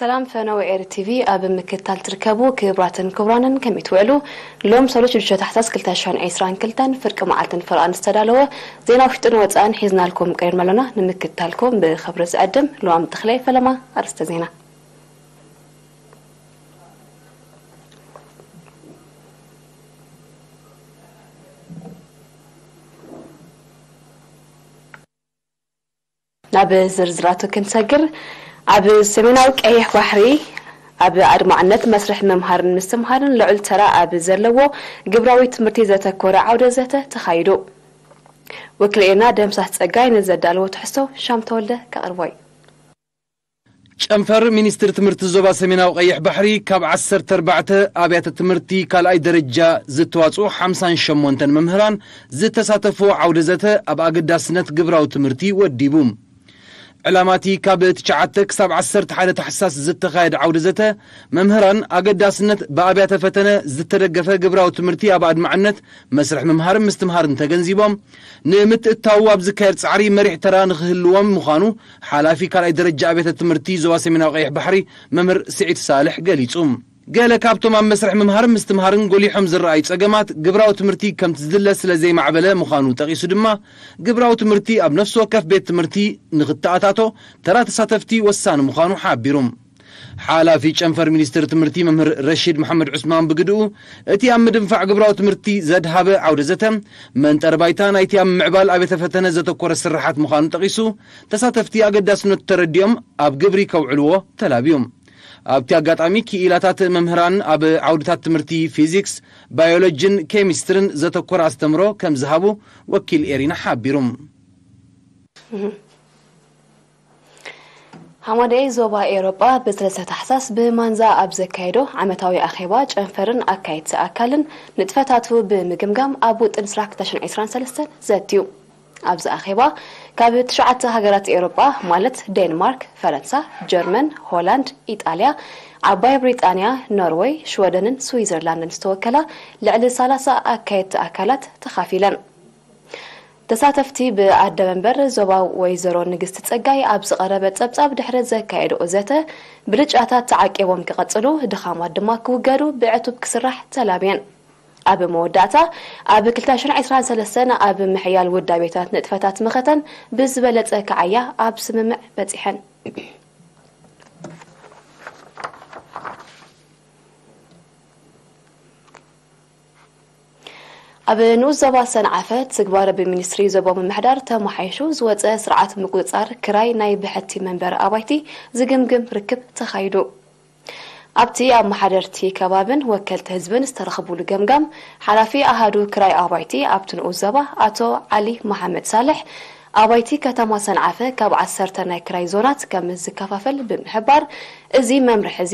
ሰላም ፈነወ ኤሪ ቲቪ ኣብ ምክትታል ትርከቡ ክቡራትን ክቡራንን ከመይ ትውዕሉ? ሎም ሰሉስ ሽዱሽተ ታሕሳስ ክልተ ሽሕን ዕስራን ክልተን ፍርቂ መዓልትን ፈረቓን ዝተዳለወ ዜና ውሽጥን ወጻእን ሒዝናልኩም ቀሪብና ኣሎና። ንምክትታልኩም ብኽብሪ ዝዕድም ሉዋም ተኽለ። ፈለማ ኣርእስተ ዜና። ናብ ዝርዝራቱ ክንሰግር፣ ኣብ ሰሜናዊ ቀይሕ ባሕሪ ኣብ ኣድማዕነት መስርሕ ምምሃርን ምስትምሃርን ልዑል ተራ ኣብ ዘለዎ ግብራዊ ትምህርቲ ዘተኮረ ዓውደ ዘተ ተኻይዱ። ወኪል ኤና ደምሳስ ጸጋይ ንዘዳለዎ ትሕዝቶ ሻም ተወልደ ከቕርቦ እዩ። ጨንፈር ሚኒስትሪ ትምህርቲ ዞባ ሰሜናዊ ቀይሕ ባሕሪ ካብ ዓሰርተ ኣርባዕተ ኣብያተ ትምህርቲ ካልኣይ ደረጃ ዝተዋፅኡ ሓምሳን ሸሞንተን መምህራን ዝተሳተፍዎ ዓውደ ዘተ ኣብ ኣገዳስነት ግብራዊ ትምህርቲ ወዲቡ። ዕላማቲ ካብ ትሽዓተ ክሳብ ዓሰርተ ሓደ ታሕሳስ ዝተኻየደ ዓውደ ዘተ መምህራን ኣገዳስነት ብኣብያተ ፈተነ ዝተደገፈ ግብራዊ ትምህርቲ ኣብ ኣድማዕነት መስርሕ ምምሃርን ምስትምሃርን ተገንዚቦም ንምትእታው ኣብ ዝካየድ ጻዕሪ መሪሕ ተራ ንክህልዎም ምዃኑ ሓላፊ ካልኣይ ደረጃ ኣብያተ ትምህርቲ ዞባ ሰሜናዊ ቀይሕ ባሕሪ መምህር ስዒድ ሳልሕ ገሊጹ። ገለ ካብቶም ኣብ መስርሕ ምምሃርን ምስትምሃርን ጎሊሖም ዝረኣዩ ጸገማት ግብራዊ ትምህርቲ ከምቲ ዝድለ ስለ ዘይማዕበለ ምዃኑ ጠቒሱ ድማ ግብራዊ ትምህርቲ ኣብ ነፍሲ ወከፍ ቤት ትምህርቲ ንክተኣታቶ ተራ ተሳተፍቲ ወሳኒ ምዃኑ ሓቢሩ። ሓላፊ ጨንፈር ሚኒስትሪ ትምህርቲ መምህር ረሺድ መሓመድ ዑስማን ብግድኡ እቲ ኣብ ምድንፋዕ ግብራዊ ትምህርቲ ዘድሃበ ዓውደ ዘተ መንጠር ባይታ ናይቲ ኣብ ምዕባል ኣብያተ ፈተነ ዘተኮረ ስርሓት ምዃኑ ጠቒሱ ተሳተፍቲ ኣገዳስነቱ ተረዲኦም ኣብ ግብሪ ከውዕልዎ ተላብዩ። ኣብቲ ኣጋጣሚ ክኢላታት መምህራን ኣብ ዓውድታት ትምህርቲ ፊዚክስ፣ ባዮሎጂን ኬሚስትርን ዘተኮረ ኣስተምሮ ከም ዝሃቡ ወኪል ኤሪና ሓቢሩ። ሃማደኤ ዞባ ኤውሮጳ ብሰለስተ ታሕሳስ ብማንዛ ኣብ ዘካየዶ ዓመታዊ ኣኼባ ጨንፈርን ኣካየድቲ ኣካልን ንጥፈታቱ ብምግምጋም ኣብ ውጥን ስራሕ ክልተ ሽሕን ዕስራን ሰለስተን ዘትዩ። ኣብዚ ኣኼባ ካብ ትሽዓተ ሃገራት ኤውሮጳ ማለት ዴንማርክ፣ ፈረንሳ፣ ጀርመን፣ ሆላንድ፣ ኢጣልያ፣ ዓባይ ብሪጣንያ፣ ኖርወይ፣ ሽወደንን ስዊዘርላንድን ዝተወከላ ልዕሊ ሰላሳ ኣካየድቲ ኣካላት ተኻፊለን። ተሳተፍቲ ብኣደ መንበር ዞባ ወይዘሮ ንግስቲ ጸጋይ ኣብ ዝቐረበ ጸብጻብ ድሕሪ ዘካየድኦ ዘተ ብልጫታት ተዓቂቦም ክቐጽሉ፣ ድኻማት ድማ ክውገዱ ብዕቱብ ክስራሕ ተላብየን። ኣብ መወዳእታ ኣብ ክልተ ሽሕን ዕስራን ሰለስተን ኣብ ምሕያል ውዳቤታት ንጥፈታት መኸተን ብዝበለጸ ክዓያ ኣብ ስምምዕ በጺሐን። ኣብ ንኡስ ዞባ ሰንዓፈ ትግባረ ብሚኒስትሪ ዞባዊ ምምሕዳር ተመሓይሹ ዝወፀ ስርዓት ምቁፅፃር ክራይ ናይ ብሕቲ መንበሪ ኣባይቲ ዝግምግም ርክብ ተኻይዱ። ኣብቲ ኣመሓደርቲ ከባብን ወከልቲ ህዝብን ዝተረኽቡሉ ገምጋም ሓላፊ ኣሃዱ ክራይ ኣባይቲ ኣብቲ ንኡስ ዞባ ኣቶ ዓሊ መሓመድ ሳልሕ ኣባይቲ ከተማ ሰንዓፈ ካብ ዓሰርተ ናይ ክራይ ዞናት ከም ዝከፋፈል ብምሕባር፣ እዚ መምርሒ እዚ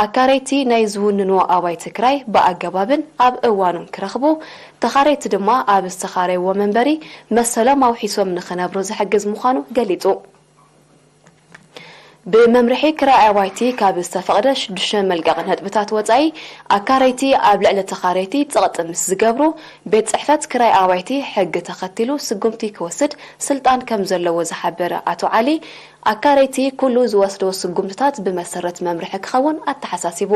ኣካረይቲ ናይ ዝውንንዎ ኣባይቲ ክራይ ብኣገባብን ኣብ እዋኑን ክረኽቡ፣ ተኻረይቲ ድማ ኣብ ዝተኻረይዎ መንበሪ መሰሎም ኣውሒሶም ንኽነብሩ ዝሕግዝ ምዃኑ ገሊጹ። ብመምርሒ ክራይ ኣባይቲ ካብ ዝተፈቕደ ሽዱሽተ መልቀቕ ነጥብታት ወጻኢ፣ ኣካረይቲ ኣብ ልዕሊ ተኻረይቲ ጸቕጢ ምስ ዝገብሩ፣ ቤት ጽሕፈት ክራይ ኣባይቲ ሕጊ ተኸቲሉ ስጉምቲ ክወስድ ስልጣን ከም ዘለዎ ዝሓበረ ኣቶ ዓሊ፣ ኣካረይቲ ኩሉ ዝወስዶ ስጉምትታት ብመሰረት መምርሒ ክኸውን ኣተሓሳሲቡ።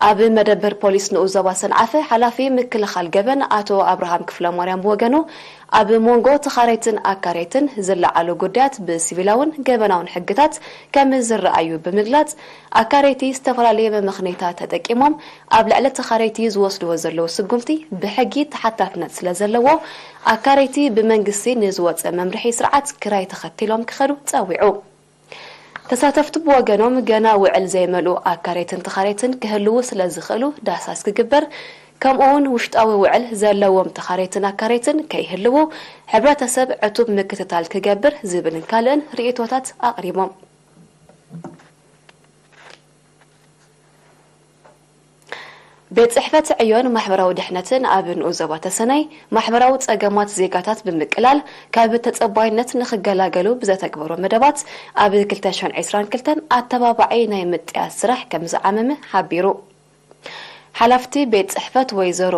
ኣብ መደበር ፖሊስ ንኡስ ዞባ ሰንዓፈ ሓላፊ ምክልኻል ገበን ኣቶ ኣብርሃም ክፍለማርያም ብወገኑ፣ ኣብ መንጎ ተኻረይትን ኣካረይትን ዝለዓሉ ጉዳያት ብሲቪላውን ገበናውን ሕግታት ከም ዝረኣዩ ብምግላጽ፣ ኣካረይቲ ዝተፈላለየ መመኽነይታ ተጠቂሞም ኣብ ልዕሊ ተኻረይቲ ዝወስድዎ ዘለዉ ስጉምቲ ብሕጊ ተሓታትነት ስለ ዘለዎ፣ ኣካረይቲ ብመንግስቲ ንዝወጸ መምርሒ ስርዓት ክራይ ተኸቲሎም ክኸዱ ጸዊዑ። ተሳተፍቲ ብወገኖም፣ ገና ውዕል ዘይመልኡ ኣካረይትን ተኻረይትን ክህልዉ ስለ ዝኽእሉ ዳህሳስ ክግበር፣ ከምኡ'ውን ውሽጣዊ ውዕል ዘለዎም ተኻረይትን ኣካረይትን ከይህልዉ ሕብረተሰብ ዕቱብ ምክትታል ክገብር ዝብልን ካልእን ርእይቶታት ኣቕሪቦም። ቤት ጽሕፈት ዕዮን ማሕበራዊ ድሕነትን ኣብ ንኡስ ዞባ ተሰነይ፣ ማሕበራዊ ጸገማት ዜጋታት ብምቅላል፣ ካብ ተጸባይነት ንኽገላገሉ ብዘተግበሮ መደባት፣ ኣብ ክልተ ሽሕን ዕስራን ክልተን ኣተባባዒ ናይ ምጥያስ ስራሕ ከም ዝዓመመ ሓቢሩ። ሓላፍቲ ቤት ጽሕፈት ወይዘሮ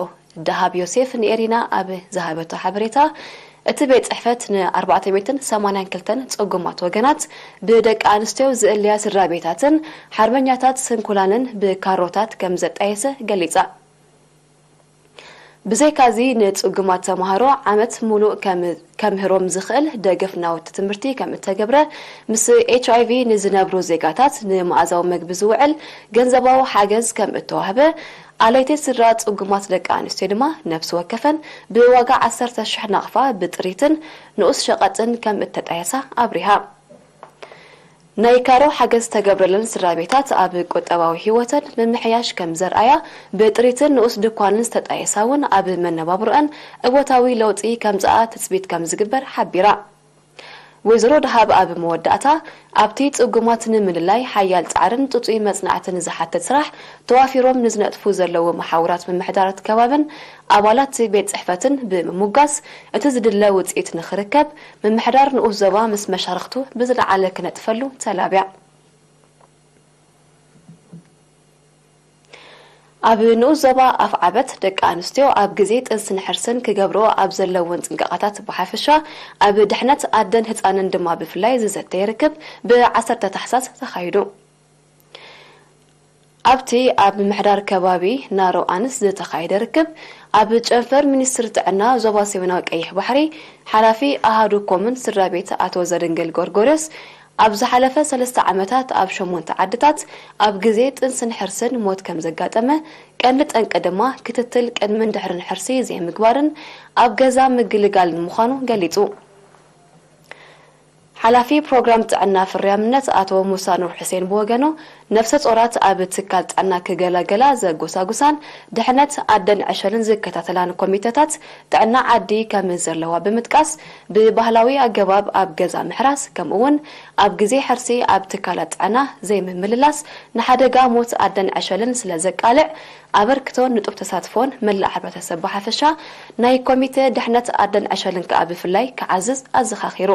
ደሃብ ዮሴፍ ንኤሪና ኣብ ዝሃበቶ ሓበሬታ፣ እቲ ቤት ጽሕፈት ን ኣርባዕተ ሚእትን ሰማንያን ክልተን ጽጉማት ወገናት ብደቂ ኣንስትዮ ዝእልያ ስድራ ቤታትን ሓርበኛታት ስንኩላንን ብካሮታት ከም ዘጣየሰ ገሊጻ። ብዘይካዚ ንጽጉማት ተማሃሮ ዓመት ሙሉእ ከም ከምህሮም ዝኽእል ደገፍ ናውቲ ትምህርቲ ከም እተገብረ፣ ምስ ኤች ኣይ ቪ ንዝነብሩ ዜጋታት ንመኣዛዊ መግቢ ዝውዕል ገንዘባዊ ሓገዝ ከም እተዋህበ፣ ኣለይቲ ስድራ ጽጉማት ደቂ ኣንስትዮ ድማ ነፍሲ ወከፈን ብዋጋ ዓሰርተ ሽሕ ናቕፋ ብጥሪትን ንኡስ ሸቐጥን ከም እተጣየሳ ኣብሪሃ። ናይ ካሮ ሓገዝ ዝተገብረለን ስድራ ቤታት ኣብ ቁጠባዊ ህይወተን ምምሕያሽ ከም ዘርኣያ፣ ብጥሪትን ንኡስ ድኳንን ዝተጣየሳ እውን ኣብ መነባብሮኣን እወታዊ ለውጢ ከምጽኣ ትጽቢት ከም ዝግበር ሓቢራ። ወይዘሮ ደሃብ ኣብ መወዳእታ፣ ኣብቲ ጽጉማት ንምልላይ ሓያል ጻዕርን ጥጡይ መጽናዕትን ዝሓትት ስራሕ ተዋፊሮም ንዝነጥፉ ዘለዉ መሓውራት ምምሕዳራት ከባብን ኣባላት ቤት ጽሕፈትን ብምሙጋስ፣ እቲ ዝድለ ውጽኢት ንኽርከብ ምምሕዳር ንኡስ ዞባ ምስ መሻርኽቱ ብዝለዓለ ክነጥፈሉ ተላብያ። ኣብ ንኡስ ዞባ ኣፍዓበት ደቂ ኣንስትዮ ኣብ ግዜ ጥንስን ሕርስን ክገብርኦ ኣብ ዘለወን ጥንቃቐታት ብሓፈሻ፣ ኣብ ድሕነት ኣደን ህጻንን ድማ ብፍላይ ዝዘተየ ርክብ ብዓሰርተ ታሕሳስ ተኻይዱ። ኣብቲ ኣብ ምምሕዳር ከባቢ ናሮ ኣንስ ዝተኻየደ ርክብ፣ ኣብ ጨንፈር ሚኒስትሪ ጥዕና ዞባ ሰሜናዊ ቀይሕ ባሕሪ ሓላፊ ኣሃዱ ኮምን ስድራ ቤት ኣቶ ዘደንገል ጎርጎርዮስ፣ ኣብ ዝሓለፈ ሰለስተ ዓመታት ኣብ ሸሞንተ ዓድታት ኣብ ግዜ ጥንስን ሕርስን ሞት ከም ዘጋጠመ፣ ቀንዲ ጠንቂ ድማ ክትትል ቅድምን ድሕርን ሕርሲ ዘይምግባርን ኣብ ገዛ ምግልጋልን ምዃኑ ገሊጹ። ሓላፊ ፕሮግራም ጥዕና ፍርያምነት ኣቶ ሙሳ ኑር ሕሴን ብወገኑ፣ ነፍሰ ጾራት ኣብ ትካል ጥዕና ክገላገላ ዘጎሳጉሳን ድሕነት ኣደን ዕሸልን ዝከታተላን ኮሚተታት ጥዕና ዓዲ ከም ዘለዋ ብምጥቃስ፣ ብባህላዊ ኣገባብ ኣብ ገዛ ምሕራስ፣ ከምኡ እውን ኣብ ግዜ ሕርሲ ኣብ ትካላት ጥዕና ዘይምምልላስ ንሓደጋ ሞት ኣደን ዕሸልን ስለ ዘቃልዕ፣ ኣበርክቶን ንጡፍ ተሳትፎን መላእ ሕብረተሰብ ብሓፈሻ፣ ናይ ኮሚተ ድሕነት ኣደን ዕሸልን ከኣ ብፍላይ ክዓዝዝ ኣዘኻኺሩ።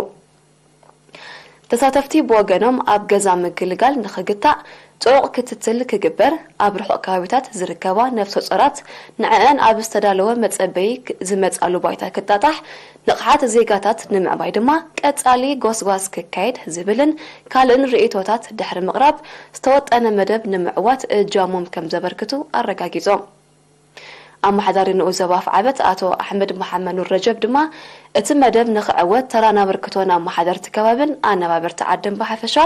ተሳተፍቲ ብወገኖም፣ ኣብ ገዛ ምግልጋል ንኽግታእ ጽዑቕ ክትትል ክግበር፣ ኣብ ርሑቕ ከባቢታት ዝርከባ ነፍሰ ጾራት ንዐአን ኣብ ዝተዳለወ መጸበዪ ክ-፣ ዝመጻሉ ባይታ ክጣጣሕ፣ ንቕሓት ዜጋታት ንምዕባይ ድማ ቀጻሊ ጎስጓስ ክካየድ ዝብልን ካልእን ርእይቶታት ድሕሪ ምቕራብ፣ ዝተወጠነ መደብ ንምዕዋት እጃሞም ከም ዘበርክቱ ኣረጋጊጾም። ኣመሓዳሪ ንኡስ ዞባ ኣፍዓበት ኣቶ ኣሕመድ መሓመድ ኑር ረጀብ ድማ፣ እቲ መደብ ንኽዕወት ተራን ኣበርክቶን ኣመሓደርቲ ከባብን ኣነባበርቲ ዓድን ብሓፈሻ፣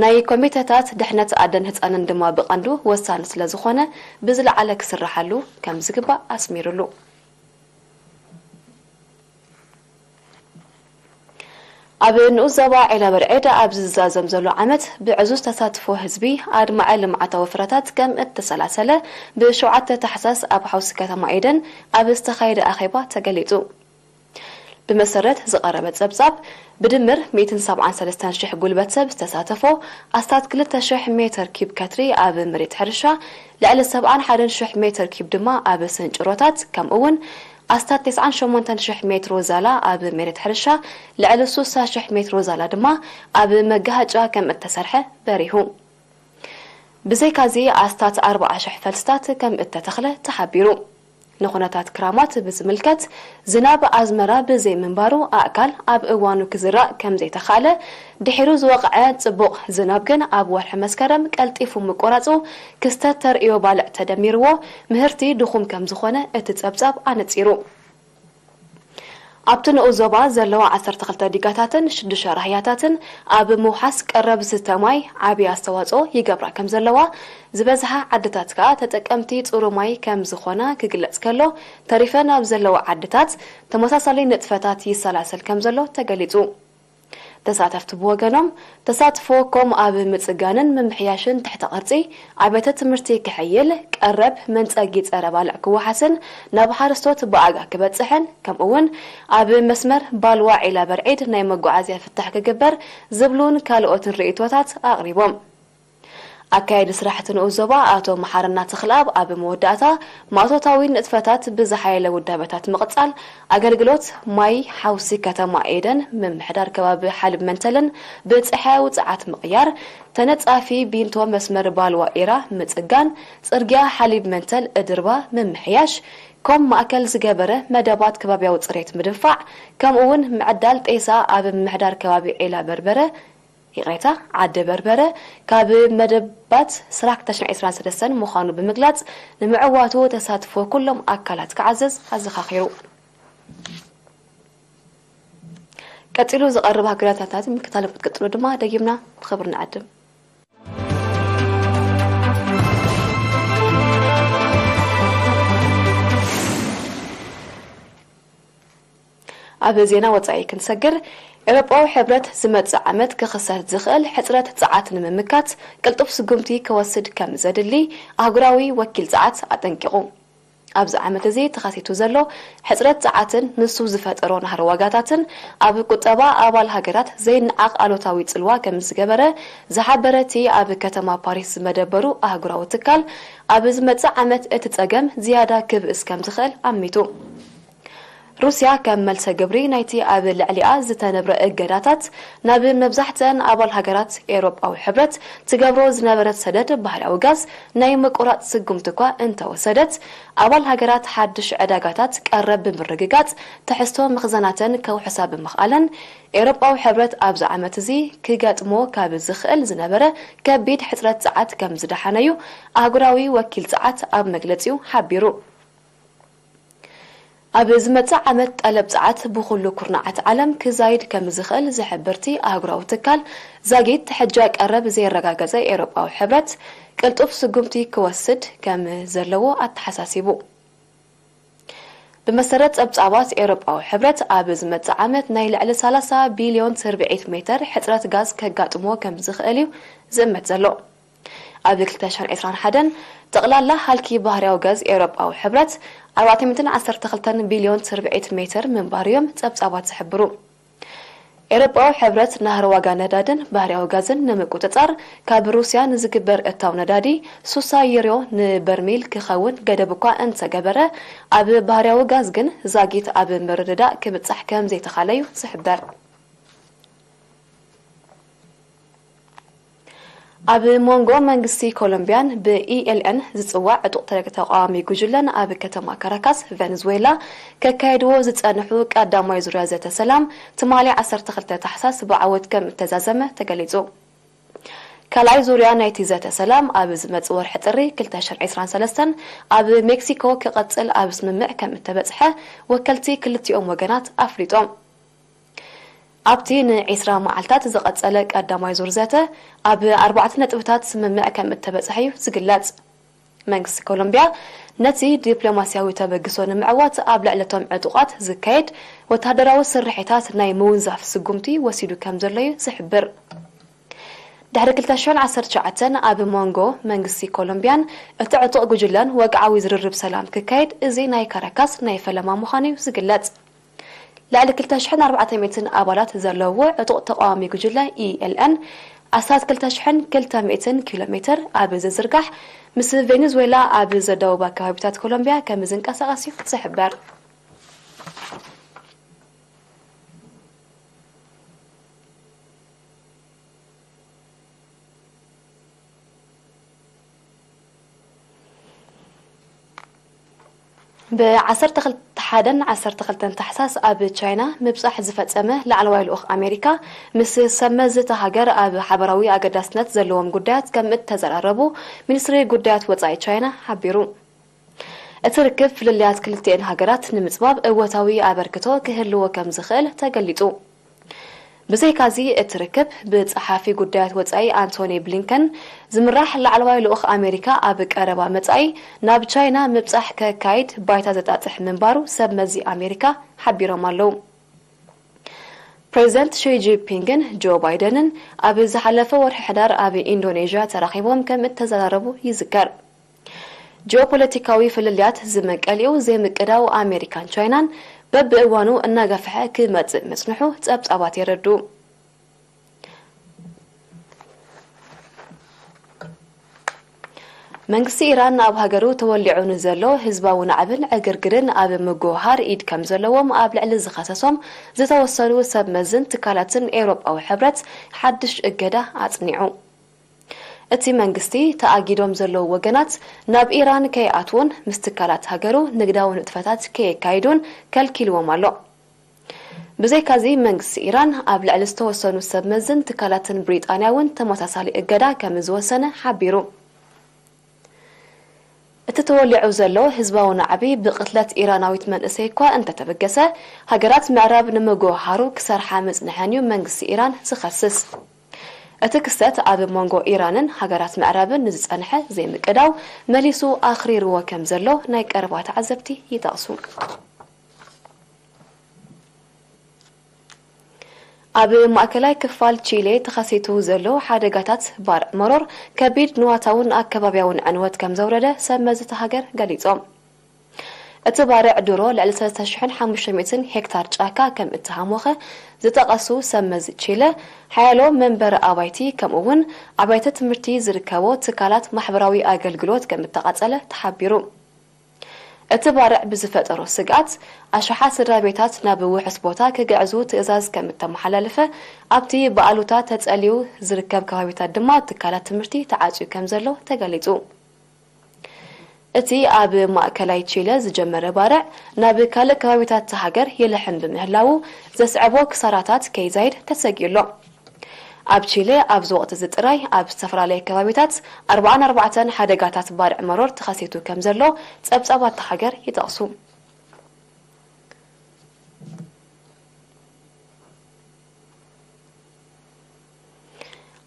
ናይ ኮሚተታት ድሕነት ኣደን ህጻንን ድማ ብቐንዱ ወሳኒ ስለ ዝኾነ፣ ብዝለዓለ ክስርሓሉ ከም ዝግባእ ኣስሚሩሉ። ኣብ ንኡስ ዞባ ዒላ በርዒድ ኣብ ዝዛዘም ዘሎ ዓመት፣ ብዕዙዝ ተሳትፎ ህዝቢ ኣድማዒ ልምዓታዊ ፍረታት ከም እተሰላሰለ፣ ብሸውዓተ ታሕሳስ ኣብ ሓውሲ ከተማ ኤደን ኣብ ዝተኻየደ ኣኼባ ተገሊጹ። ብመሰረት ዝቐረበ ጸብጻብ፣ ብድምር ሚእትን ሰብዓን ሰለስተን ሽሕ ጉልበት ሰብ ዝተሳተፎ ኣስታት ክልተ ሽሕ ሜተር ኪብ ከትሪ ኣብ መሬት ሕርሻ፣ ልዕሊ ሰብዓን ሓደን ሽሕ ሜተር ኪብ ድማ ኣብ ስንጭሮታት፣ ከምኡ እውን ኣስታት ተስዓን ሸሞንተን ሽሕ ሜትሮ ዛላ ኣብ መሬት ሕርሻ፣ ልዕሊ ሱሳ ሽሕ ሜትሮ ዛላ ድማ ኣብ መጋሃጫ ከም እተሰርሐ በሪሁ። ብዘይካዚ ኣስታት ኣርባዓ ሽሕ ፈልስታት ከም እተተኽለ ተሓቢሩ። ንኹነታት ክራማት ብዝምልከት፣ ዝናብ ኣዝመራ ብዘይምንባሩ ኣእካል ኣብ እዋኑ ክዝራእ ከም ዘይተኻእለ፣ ድሒሩ ዝወቕዐ ጽቡቕ ዝናብ ግን ኣብ ወርሒ መስከረም ቀልጢፉ ምቁራጹ፣ ክስተት ተርእዮ ባልዕ ተደሚርዎ ምህርቲ ድኹም ከም ዝኾነ እቲ ጸብጻብ ኣነጺሩ። ኣብቲ ንኡስ ዞባ ዘለዋ ዓሰርተ ክልተ ዲጋታትን ሽዱሽተ ራህያታትን ኣብ ምውሓስ ቀረብ ዝስተ ማይ ዓቢ ኣስተዋጽኦ ይገብራ ከም ዘለዋ፣ ዝበዝሓ ዓድታት ከኣ ተጠቀምቲ ጽሩይ ማይ ከም ዝኾና ክግለጽ ከሎ፣ ተሪፈን ኣብ ዘለዋ ዓድታት ተመሳሳሊ ንጥፈታት ይሰላሰል ከም ዘሎ ተገሊጹ። ተሳተፍቲ ብወገኖም፣ ተሳትፎ ኮም ኣብ ምጽጋንን ምምሕያሽን ትሕተ ቅርጺ ኣብያተ ትምህርቲ ክሕይል፣ ቀረብ መንጸጊ ጸረ ባልዕ ክወሓስን ናብ ሓረስቶት ብኣጋ ክበጽሕን፣ ከምኡ እውን ኣብ መስመር ባልዋ ዒላ በርዒድ ናይ መጓዓዝያ ፍታሕ ክግበር ዝብሉን ካልኦትን ርእይቶታት ኣቕሪቦም። ኣካያዲ ስራሕቲ ንኡስ ዞባ ኣቶ መሓረና ተኽለኣብ ኣብ መወዳእታ፣ ማእቶታዊ ንጥፈታት ብዝሓየለ ውዳበታት ምቕጻል፣ ኣገልግሎት ማይ ሓውሲ ከተማ ኤደን ምምሕዳር ከባቢ ሓሊብ መንተልን ብጽሕያዊ ጸዓት ምቕያር፣ ተነጻፊ ቢንቶ መስመር ባልዋ ኢራ ምጽጋን፣ ጽርግያ ሓሊብ መንተል እድርባ ምምሕያሽ፣ ኮም ማእከል ዝገበረ መደባት ከባብያዊ ጽሬት ምድንፋዕ፣ ከምኡ እውን ምዕዳል ጤሳ ኣብ ምምሕዳር ከባቢ ዒላ በርበረ፣ ይቕሬታ፣ ዓዲ በርበረ፣ ካብ መደባት ስራሕ ክልተ ሽሕን ዕስራን ሰለስተን ምዃኑ ብምግላጽ፣ ንምዕዋቱ ተሳትፎ ኩሎም ኣካላት ክዓዘዝ ኣዘኻኺሩ። ቀጺሉ ዝቐርብ ሃገራዊ ዛንታታት ምክታል ክትቅጽሉ ድማ ደጊምና ብኽብሪ ንዕድም። ኣብ ዜና ወጻኢ ክንሰግር፣ ኤውሮጳዊ ሕብረት ዝመጽእ ዓመት ክኽሰት ዝኽእል ሕጽረት ጸዓት ንምምካት ቅልጡፍ ስጉምቲ ክወስድ ከም ዘድሊ ኣህጉራዊ ወኪል ጸዓት ኣጠንቂቑ። ኣብዚ ዓመት እዚ ተኸሲቱ ዘሎ ሕጽረት ጸዓትን ንሱ ዝፈጠሮ ናህሪ ዋጋታትን ኣብ ቁጠባ ኣባል ሃገራት ዘይነዓቕ ኣሉታዊ ጽልዋ ከም ዝገበረ ዝሓበረ እቲ ኣብ ከተማ ፓሪስ ዝመደበሩ ኣህጉራዊ ትካል፣ ኣብ ዝመጽእ ዓመት እቲ ጸገም ዝያዳ ክብእስ ከም ዝኽእል ኣሚቱ። ሩስያ ከም መልሰ ግብሪ ናይቲ ኣብ ልዕሊኣ ዝተነብረ እገዳታት፣ ናብ መብዛሕትአን ኣባል ሃገራት ኤውሮጳዊ ሕብረት ትገብሮ ዝነበረት ሰደድ ባህርያዊ ጋዝ ናይ ምቁራጽ ስጉምቲ እኳ እንተወሰደት፣ ኣባል ሃገራት ሓድሽ ዕዳጋታት ቀረብ ብምርግጋጽ ትሕዝቶ መኽዘናተን ከውሕሳ ብምኽኣለን፣ ኤውሮጳዊ ሕብረት ኣብዚ ዓመት እዚ ክገጥሞ ካብ ዝኽእል ዝነበረ ከቢድ ሕጽረት ጸዓት ከም ዝደሓነዩ ኣህጉራዊ ወኪል ጸዓት ኣብ መግለጺኡ ሓቢሩ። ኣብ ዝመጽእ ዓመት ጠለብ ጸዓት ብኹሉ ኩርናዓት ዓለም ክዛይድ ከም ዝኽእል ዝሕብርቲ ኣህጉራዊ ትካል ዛጊት፣ ሕጃ ቀረብ ዘየረጋገጸ ኤውሮጳዊ ሕብረት ቅልጡፍ ስጉምቲ ክወስድ ከም ዘለዎ ኣተሓሳሲቡ። ብመሰረት ጸብጻባት ኤውሮጳዊ ሕብረት፣ ኣብ ዝመጽእ ዓመት ናይ ልዕሊ ሰላሳ ቢልዮን ስርብዒት ሜተር ሕጽረት ጋዝ ከጋጥሞ ከም ዝኽእል እዩ ዝእመት ዘሎ። ኣብ ክልተ ሽሕን ዕስራን ሓደን፣ ጠቕላላ ሃልኪ ባህርያዊ ጋዝ ኤውሮጳዊ ሕብረት ኣርባዕተ ሚእትን ዓሰርተ ክልተን ቢልዮን ስርብዒት ሜተር ምንባሩ እዮም ጸብጻባት ዝሕብሩ። ኤውሮጳዊ ሕብረት ናህሪ ዋጋ ነዳድን ባህርያዊ ጋዝን ንምቁጽጻር፣ ካብ ሩስያ ንዝግበር እታው ነዳዲ ሱሳ ዩሮ ንበርሚል ክኸውን ገደብ እኳ እንተገበረ፣ ኣብ ባህርያዊ ጋዝ ግን ዛጊት ኣብ ምርድዳእ ክብጻሕ ከም ዘይተኻለዩ ዝሕበር። ኣብ መንጎ መንግስቲ ኮሎምቢያን ብኢ ኤል ኤን ዝጽዋዕ ዕጡቕ ተቃዋሚ ጉጅለን ኣብ ከተማ ካራካስ ቬኔዙዌላ ከካየድዎ ዝጸንሑ ቀዳማይ ዙርያ ዘተ ሰላም፣ ትማሊ ዓሰርተ ክልተ ታሕሳስ ብዓወት ከም እተዛዘመ ተገሊጹ። ካልኣይ ዙርያ ናይቲ ዘተ ሰላም፣ ኣብ ዝመጽእ ወርሒ ጥሪ ክልተ ሽሕን ዕስራን ሰለስተን ኣብ ሜክሲኮ ክቐጽል ኣብ ስምምዕ ከም እተበጽሐ ወከልቲ ክልቲኦም ወገናት ኣፍሊጦም። ኣብቲ ንዒስራ መዓልታት ዝቐጸለ ቀዳማይ ዙር ዘተ፣ ኣብ ኣርባዕተ ነጥብታት ስምምዕ ከም እተበጽሐ እዩ ዝግለጽ። መንግስቲ ኮሎምቢያ ነቲ ዲፕሎማስያዊ ተበግሶ ንምዕዋት ኣብ ልዕለቶም ዕጡቓት ዝካየድ ወተሃደራዊ ስርሒታት ናይ ምውንዛፍ ስጉምቲ ወሲዱ ከም ዘሎ እዩ ዝሕብር። ድሕሪ ክልተ ሽሕን ዓሰርተ ትሽዓተን ኣብ መንጎ መንግስቲ ኮሎምቢያን እቲ ዕጡቕ ጉጅለን ወግዓዊ ዝርርብ ሰላም ክካየድ፣ እዚ ናይ ካራካስ ናይ ፈለማ ምዃኑ እዩ ዝግለጽ። ልዕሊ ክልተ ሽሕን ኣርባዕተ ሚእትን ኣባላት ዘለዎ ዕጡቕ ተቓዋሚ ጉጅለ ኢ ኤል ኤን፣ ኣስታት ክልተ ሽሕን ክልተ ሚእትን ኪሎ ሜተር ኣብ ዝዝርጋሕ፣ ምስ ቬኔዙዌላ ኣብ ዘዳውባ ከባቢታት ኮሎምቢያ ከም ዝንቀሳቐስ እዩ ዝሕበር። ብዓሰርተ ሓደን ዓሰርተ ክልተን ታሕሳስ ኣብ ቻይና ምብጻሕ ዝፈጸመ ላዕለዋይ ልኡኽ ኣሜሪካ፣ ምስ ሰብ መዚ እታ ሃገር ኣብ ሓበራዊ ኣገዳስነት ዘለዎም ጉዳያት ከም እተዘራረቡ ሚኒስትሪ ጉዳያት ወጻኢ ቻይና ሓቢሩ። እቲ ርክብ ፍልልያት ክልቲኤን ሃገራት ንምጽባብ እወታዊ ኣበርክቶ ክህልዎ ከም ዝኽእል ተገሊጹ። ብዘይካዚ፣ እቲ ርክብ ብጸሓፊ ጉዳያት ወጻኢ ኣንቶኒ ብሊንከን ዝምራሕ ላዕለዋይ ልኡኽ ኣሜሪካ ኣብ ቀረባ መጻኢ ናብ ቻይና ምብጻሕ ከካይድ ባይታ ዘጣጥሕ ምንባሩ ሰብ መዚ ኣሜሪካ ሓቢሮም ኣለዉ። ፕሬዚደንት ሺ ጂንፒንግን ጆ ባይደንን ኣብ ዝሓለፈ ወርሒ ሕዳር ኣብ ኢንዶኔዥያ ተራኺቦም ከም እተዘራረቡ ይዝከር። ጂኦፖለቲካዊ ፍልልያት ዝመንቀሊኡ ዘይምቅዳው ኣሜሪካን ቻይናን በብእዋኑ እናገፍሐ ክመጽእ ምጽንሑ ጸብጻባት የረድኡ። መንግስቲ ኢራን ኣብ ሃገሩ ተወሊዑ ንዘሎ ህዝባዊ ናዕብን ዕግርግርን ኣብ ምጉህሃር ኢድ ከም ዘለዎም ኣብ ልዕሊ ዝኸሰሶም ዝተወሰኑ ሰብ መዝን ትካላትን ኤውሮጳዊ ሕብረት ሓድሽ እገዳ ኣጽኒዑ። እቲ መንግስቲ ተኣጊዶም ዘለዉ ወገናት ናብ ኢራን ከይኣትዉን ምስ ትካላት ሃገሩ ንግዳዊ ንጥፈታት ከየካይዱን ከልኪልዎም ኣሎ። ብዘይካዚ መንግስቲ ኢራን ኣብ ልዕሊ ዝተወሰኑ ሰብ መዝን ትካላትን ብሪጣንያ እውን ተመሳሳሊ እገዳ ከም ዝወሰነ ሓቢሩ። እቲ ተወሊዑ ዘሎ ህዝባዊ ናዕቢ ብቕትለት ኢራናዊት መንእሰይ እኳ እንተተበገሰ፣ ሃገራት ምዕራብ ንምጉህሃሩ ክሰርሓ ምጽንሐን እዩ መንግስቲ ኢራን ዝኸስስ። እቲ ክስተት ኣብ መንጎ ኢራንን ሃገራት ምዕራብን ንዝጸንሐ ዘይምቅዳው መሊሱ ኣኽሪርዎ ከም ዘሎ ናይ ቀረባ ተዓዘብቲ ይጠቕሱ። ኣብ ማእከላይ ክፋል ቺሌ ተኸሲቱ ዘሎ ሓደጋታት ባርዕ መሮር ከቢድ ንዋታውን ኣከባብያውን ዕንወት ከም ዘውረደ ሰብ መዚ እታ ሃገር ገሊጾም። እቲ ባርዕ ድሮ ልዕሊ ሰለስተ ሽሕን ሓሙሽተ ሚእትን ሄክታር ጫካ ከም እተሃሞኸ ዝጠቐሱ ሰብ መዚ ቺለ፣ ሓያሎ መንበሪ ኣባይቲ ከምኡ እውን ኣብያተ ትምህርቲ ዝርከቦ ትካላት ማሕበራዊ ኣገልግሎት ከም እተቓጸለ ተሓቢሩ። እቲ ባርዕ ብዝፈጠሮ ስግኣት፣ ኣሽሓት ስድራ ቤታት ናብ ውሑስ ቦታ ክግዕዙ ትእዛዝ ከም እተመሓላለፈ፣ ኣብቲ ብኣሉታ ተጸልዩ ዝርከብ ከባቢታት ድማ ትካላት ትምህርቲ ተዓጽዩ ከም ዘሎ ተገሊጹ። እቲ ኣብ ማእከላይ ቺለ ዝጀመረ ባርዕ ናብ ካልእ ከባቢታት እታ ሃገር ይልሕም ብምህላዉ፣ ዘስዕቦ ክሳራታት ከይዛይድ ተሰጊኡ ኣሎ። ኣብ ቺለ ኣብዚ ወቕቲ እዚ ጥራይ ኣብ ዝተፈላለየ ከባቢታት ኣርባዓን ኣርባዕተን ሓደጋታት ባርዕ መሮር ተኸሲቱ ከም ዘሎ ጸብጻባት እታ ሃገር ይጠቕሱ።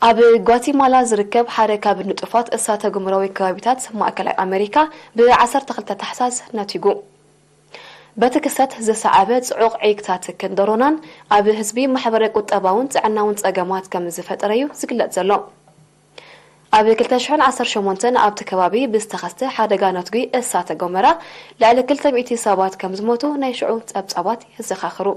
ኣብ ጓቲማላ ዝርከብ ሓደ ካብ ንጡፋት እሳተ ጎመራዊ ከባቢታት ማእከላይ ኣመሪካ ብ ዓሰርተ ክልተ ታሕሳስ ነቲጉ። በቲ ክስተት ዝሰዓበ ጽዑቕ ዕይክታት ክንደሮናን ኣብ ህዝቢ ማሕበረ ቁጠባውን ጥዕናውን ጸገማት ከም ዝፈጠረ እዩ ዝግለጽ ዘሎ። ኣብ ክልተ ሽሕን ዓሰርተ ሸሞንተን ኣብቲ ከባቢ ብዝተኸስተ ሓደጋ ነትጒ እሳተ ጎመራ ልዕሊ ክልተ ሚእቲ ሰባት ከም ዝሞቱ ናይ ሽዑ ጸብጻባት የዘኻኽሩ።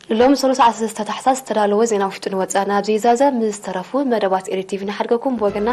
ሎሚ ሰሉስ ዓሰርተ ሰለስተ ታሕሳስ ዝተዳለወ ዜና ውሽጥን ወጻእን ኣብዚ ይዛዘም። ምስ ዝተረፉ መደባት ኤሪ ቲቪ ንሓድገኩም ብወገና።